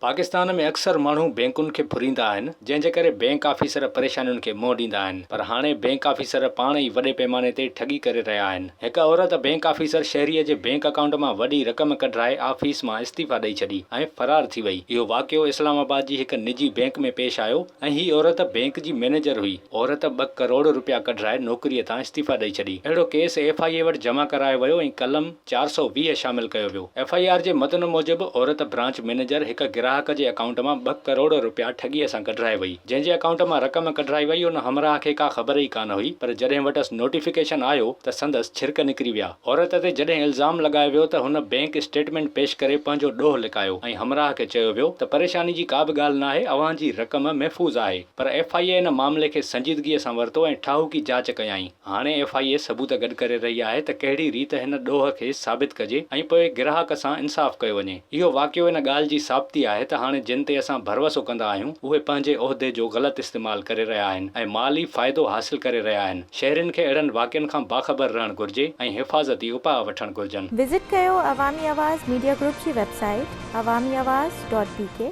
پاڪستان ۾ اڪثر ماڻهو بينڪن کي ڦريندا آهن، جنهن جي ڪري بينڪ آفيسر پريشانين کي منهن ڏيندا آهن، پر هاڻي بينڪ آفيسر پاڻ ئي وڏي پئماني تي ٺڳي ڪري رهيا آهن. هڪ عورت بينڪ آفيسر شهريء جي بينڪ اڪائونٽ مان وڏي رقم ڪڍرائي آفيس مان استعيفيٰ ڏئي ڇڏي ۽ فرار ٿي وئي. اهو واقعو اسلام آباد جي هڪ نجي بينڪ ۾ پيش آيو ۽ هي عورت بينڪ جي مئنيجر هئي. عورت ٻه ڪروڙ رپيا ڪڍرائي نوڪريء تان استعيفيٰ ڏئي ڇڏي. اهڙو ڪيس ايف I اي وٽ جمع ڪرايو ويو ۽ قلم. 420 شامل ڪيو ويو. ايف I R جي متن موجب عورت برانچ مئنيجر هڪ گراهڪ جي اڪائونٽ مان ٻه ڪروڙ رپيا ٺڳيء سان ڪڍرائي وئي. جنهن جي اڪائونٽ مان رقم ڪڍرائي وئي ان همراهه کي ڪا خبر ئي ڪانه هئي پر جڏهن وٽس نوٽيفڪيشن آيو ته سندس ڇرڪ نڪري ويا. عورت تي جڏهن الزام لڳايو ويو ته هن بينڪ اسٽيٽمينٽ پيش ڪري پنهنجو ڏوهه لڪايو ۽ همراهه کي چيو ويو ته پريشاني جي ڪا به ڳالهه ناهي اوهان جي رقم محفوظ آهي پر ايف I اي ان معاملي کي سنجيدگيء سان ورتو ۽ ٺاهوڪي جاچ ڪيائين. هاڻي ايف I اي ثبوت گڏ ڪري رهي آهي ته ڪهڙي ريت هن ڏوهه کي ثابت ڪجي ۽ پوء گراهڪ سان انصاف ڪيو وڃي. اهو واقعو ان ڳالهه جي ثابتي آهي ته هاڻي جن تي اسان ڀروسو ڪندا آهيون اهي پنهنجي عهدي جو غلط استعمال ڪري رهيا آهن ۽ مالي فائدو حاصل ڪري رهيا آهن. شهرين کي اهڙن واقعن کان باخبر رهڻ گهرجي ۽ حفاظتي اپاء وٺڻ گهرجن. وزٽ ڪيو عوامي آواز ميڊيا گروپ جي website Awami Awaz dot B K.